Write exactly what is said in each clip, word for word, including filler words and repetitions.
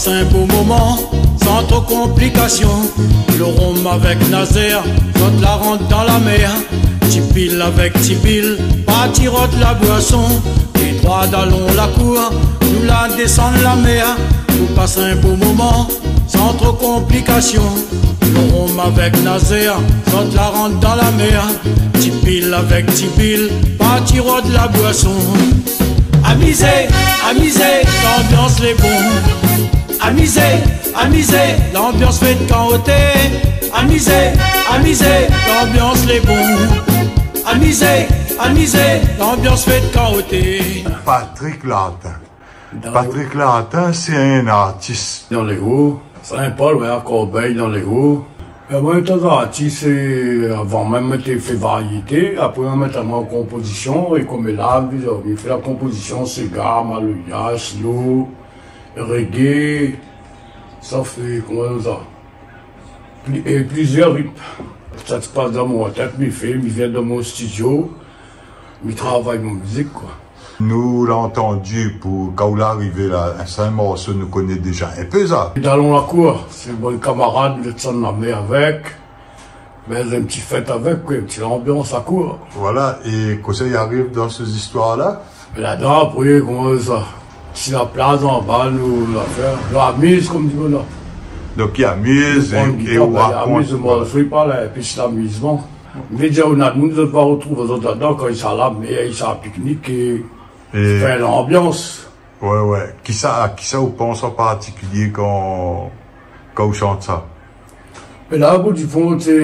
In bo moman, san tro konplikasion. Lo rom avèk Nazer, zot la rant dan la mèr. Ti Pil avèk Ti Bil, parti rod la boison. Lé troi dalon la kour, nou la désann la mèr. Nou pas in bo moman, san tro konplikasion. Lo rom avèk Nazer, zot la rant dan la mèr. Ti Pil avèk Ti Bil, parti rod la boison. Amizé, amizé, lanbians lé bon. Amizé, amizé, lanbians fé d'kan oté. Amizé, amizé, lanbians lé bon. Amizé, amizé, lanbians fé d'kan oté. Patrick Lartin. Dan Patrick Lartin, sé in artis. Dan lé o, Saint-Paul, oué, a Corbeil, dan lé o. É moin, tan artis, sé avan mèm mi té fé variété, apré moin mèt amoin an konpozision, é konm la, mi fé la konpozision, séga, maloya, slow, reggae, sa fé, koman sa, pli-, é plizièr ritm. Sa i pas dan mon tèt, mi fé, mi vien dan mon studio, mi travay mon mizik, koi. Nou la antandi pou, kan ou la arivé la, in, sa in morso nou koné déza in pé sa. Dalon la kour, sé bann kamarad, nou désann la mèr avèk. Bin, in ti fèt avèk, koi, in ti lanbians la kour. Voilà, é kosa i ariv dan sé zistoir la ? É ladan, apré, koman sa, si la plaz anba, nou, la fé, nou amiz, konm di, voilà. Donk, i amiz, é, é ou rakont, amiz, voilà. Sé pa la, épi sé lamizman. Mi vé dir, ou na moun, zot va rotrouv azot ladan, kan i sa la mèr, i sa piknik, é fé lanbians. Oué, oué. Kisa, kisa ou pans an partikilié kan, kan ou shant sa ? É la, o bout di fon, sé,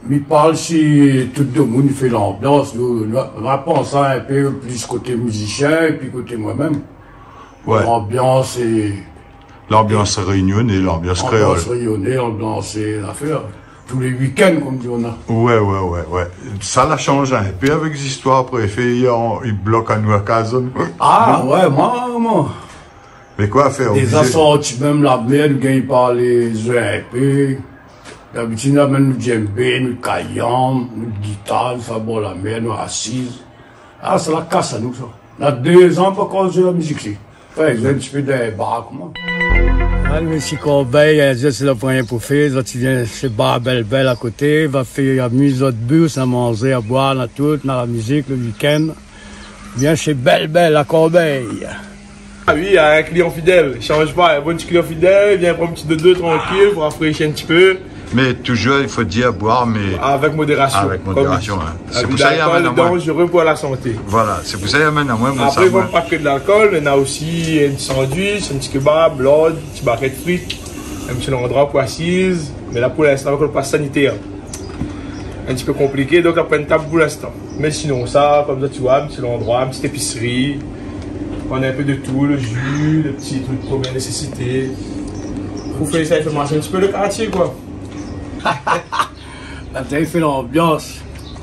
mi parl si tout domoun i fé lanbians, nou, nou, nou la pans in pé plis koté mizisien, épi koté moin mèm. Oué. Lanbians é Lanbians rényoné, lanbians kréol. Lanbians rényoné, lanbians, sé lafèr. Tou lé wikenn, konm di, ou na. Oué, oué, oué, oué. Sa la shanj in pé avèk zistoir préfé, i, i blok anou a kaz. A, non ? Oué, moin, moin. Mé koi fé, déza oblizé. Sorti mèm la mèr, nou gingn parl zoué in pé. Dabitid, nou amenn nout djembé, nout kayanm, nout gitar, nou sa bor la mèr, nou asiz. A, sa la kas anou, sa. Na dé zan pankor zoué la mizik, si. Fé, zoué in ti pé dan bar, koman. Alé, mèsi Corbeil, zot sé la poin pou fé, zot i vien shé bar Bèl-Bèl a koté, va fé amiz zot bous, na manzé, a boir, na tout, na la mizik, lo wikenn. Vien shé Bèl-Bèl a Corbeil. A oui, in klian fidèl, i shanj pa, in bon ti klian fidèl, i vien pran in ti dodo trankil, pou rafréshi in ti pé. Mé toujour, i fo dir boir, mé avèk modérasion. Avèk modérasion, in. Sé pou sa i amenn amoin. L'alcool est dangereux pour la santé. Voilà, sé pou sa i amenn amoin, moin. Apré, i vann pa ke de l'alkol, mé na osi in ti sandwich, in ti kebab, lord, ti barkèt frit, in ti landroi pou asiz. Mé la, pou linstan, avèk lo pas sanitèr, in ti pé konpliké, donk la pa in tab pou linstan. Mé sinon, sa, konm sa, ou voi, in ti landroi, in ti épisri. Ou na in pé de tou, lo ji, lé ti trik promièr nésésité. Pou fé sa, i fé marsh in ti pé lo kartié, koi. La, i fé lanbians.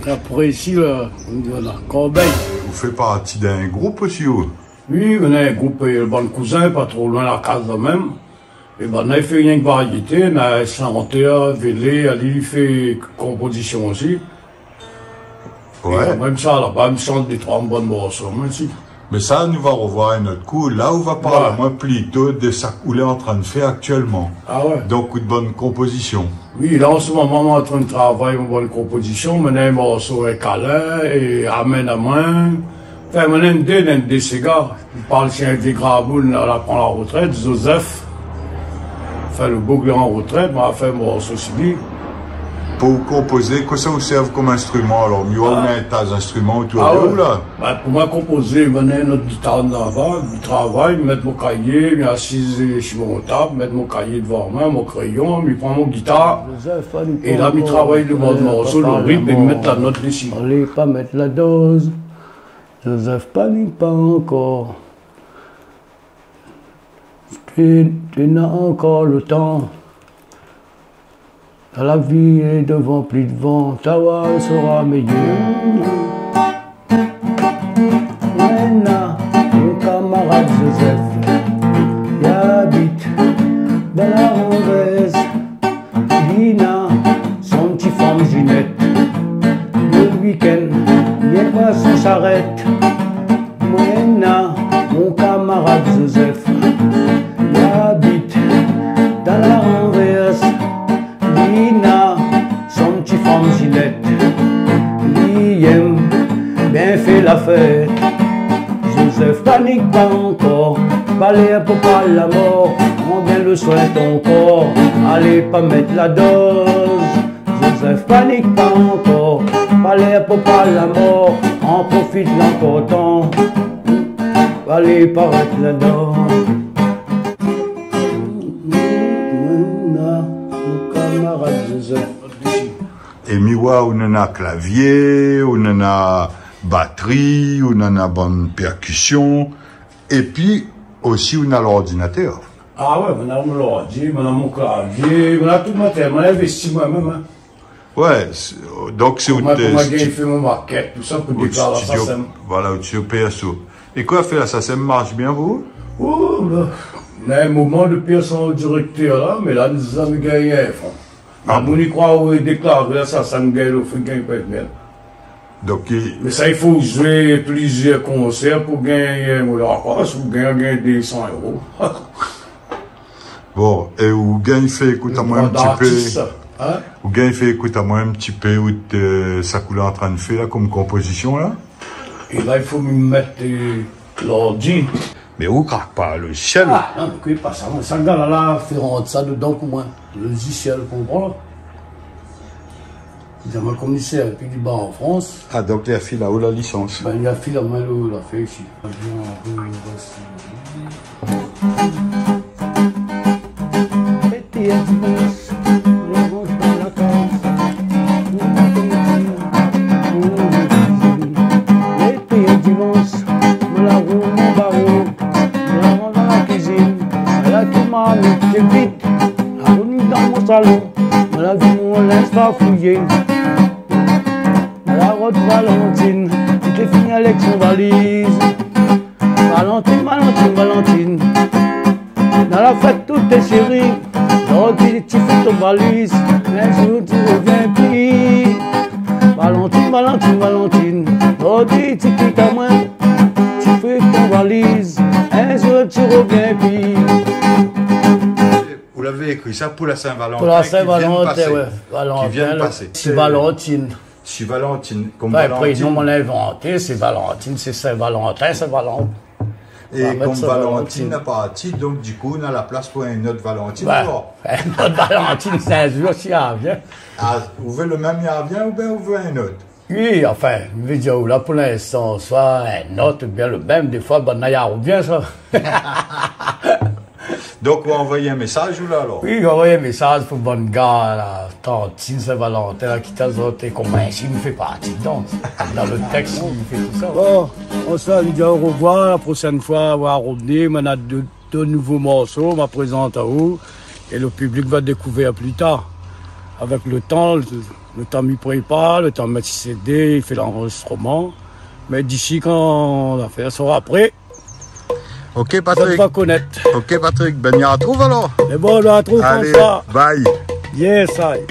Apré isi, la, ou di, voilà, Corbeil. Ou fé parti d'in group osi, ou ? Oui, nou na in group, eu, bann kouzin, pa tro loin la kaz la mèm. É banna i fé rienk variété, na in shantèr, Vélé, ali i fé konpozision osi. Oué. É mèm sa, laba, mi shant dé troi bann morso, moin osi. Mé sa, nou va rovoir in ot kou. La, ou va parl amoin plito de sak ou lé antrin fé aktièlman. A oué. Donk, out bann konpozision. Oui, la, an se moman, moin antrin travay mon bann konpozision. Moin néna in morso, in kalin, é Amenn amoin. Anfin, moin néna dé, néna dé séga. I parl si in vié gramoun la, la pran la rotrèt, Joseph. Anfin, lo boug lé an rotrèt, moin la fé in morso si li. Pou konpozé, kosa ou sèrv konm instriman alor ? Mé ou na in ta zinstriman otour de ou la. Ba, pou moin konpozé, moin néna in ot gitar andan, mi travay, mi mèt mon kayé, mi asiz si mon tab, mi mèt mon kayé dovan moin, mon kréyon, mi pran mon gitar. É la, mi travay lo bann morso, lo ritm, é mi mèt la not dési. Alé, pa mèt la doz. Joseph, panik pa ankor. Té, té na ankor lo tan. Dan la vi, é dovan, pli dovan, ta va sera méyèr. Moin néna mon kamarad Joseph, li abit dan la Ranvèz. Li na son ti fanm Ginette. Lo wikenn, li pran son sharèt. Moin néna mon kamarad Joseph, li abit Pou pa la mor, pran bien le soin ton kor. Alé pa mèt la doz, Joseph, panik pa ankor. Palèr pou pa la mor, an profit lankor tan. Alé pa mèt la doz. Mon kamarad Joseph. É mi oi, ou néna klavié, ou néna batri, ou néna bann pèrkision, épi osi ou néna lordinatèr. Ah ouais, moin néna mon lordi, moin néna mon klavié, moin néna tout matérièl, moin la investi moin mèm, hein. Ouais, sé, donk sé ou... Koman, té, koman ti gingn fé mon makèt, tousa, pou déklar la SACEM. Voilà, ou ti pèy sa. É koman fé la SACEM marsh bien pou ou ? Oh, ben, na in moman dopi son dirèktèr la, mé la, nou la zamé gingn in fran. Ah bon ? Moun i kroi ou déklar la SACEM, gingn lo frik, gingn pèt mèl. Donk, i... Mé sa, i fo zoué plizièr konsèr pou gingn, euh, mon lapas, ou gingn, gingn dé san éro. Bon, é ou gingn fé ékout amoin in ti pé, hein ? Ou gingn fé ékout amoin in ti pé, ou té, sak ou lé antrin fé la, kom konpozision la ? É la, i fo mi mèt, euh, lordi. Mé ou krak pa lozisièl. Ah, non, mé koné pa sa, moin. Sa gars-la la fé rant sa dedan pou moin. Lozisièl, konpran ? Li di amoin, komisèr, épi li ba an Frans. Ah, donk li la fil aou la lisans. Ben, li la fil amoin lo, la fé isi. Lété a dimansh, la ranz dan la kaz. Lété a dimansh, moin la roul mon baro, moin la rann dan la kuizine. La tou marmit té vid, la roul dan mon salon. Moin la vi mon linz pa fouyé. Moin la rod Valentine, li té fini avèk son valiz. Valentine, Valentine, Valentine. Dan la fèt tout lé shéri, lordi ti fé ton valiz, in zour ti rovien pi. Valentine, Valentine, Valentine, lordi ti kit amoin, ti fé ton valiz, in zour ti rovien pi. Ou lavé ékri sa pou la Saint-Valentin ki vien pasé. Pou la Saint-Valentin, ouais. Ki vien pasé. Valentine, le, sé Valentine. Sé Valentine, kom Valentine. Anfin, prénom moin la invanté, sé Valentine, sé Saint-Valentin, sé Valentine. É kom Valentine la parti, donk di kou, na la plas pou in not Valentine, alor. Ouais. In not Valentine, sé in zour si i arvien. Ah, ou vé le mèm i arvien oubien ou vé in not ? Oui, anfin, mi vé dir, la, pou linstan, soi in not oubien le mèm, défoi, bann-la i arvien, sa. Donk, ou anvoy in mésaz, ou la, alor ? Oui, mi anvoy in mésaz pou bann gars, la, tantine Saint-Valentin, la, ki té zot, é koman si mi fé parti dedan, dan le tèks, mi fé tousa. Bon, on se dit au revoir, la prochaine fois, ou va revenir, moin néna dé, dé nouvo morso, ma prézant aou, é le piblik va dékouvèr pli tar. Avèk le tan, le, le tan mi prépar, le tan mèt si CD, i fé lanrozistroman. Mé disi kan lafèr sera pré, OK, Patrick. Zot va konèt. OK, Patrick. Ben, ni artrouv alor. Mé bon, ni artrouv konmsa. Alé, bye. Yes, aï.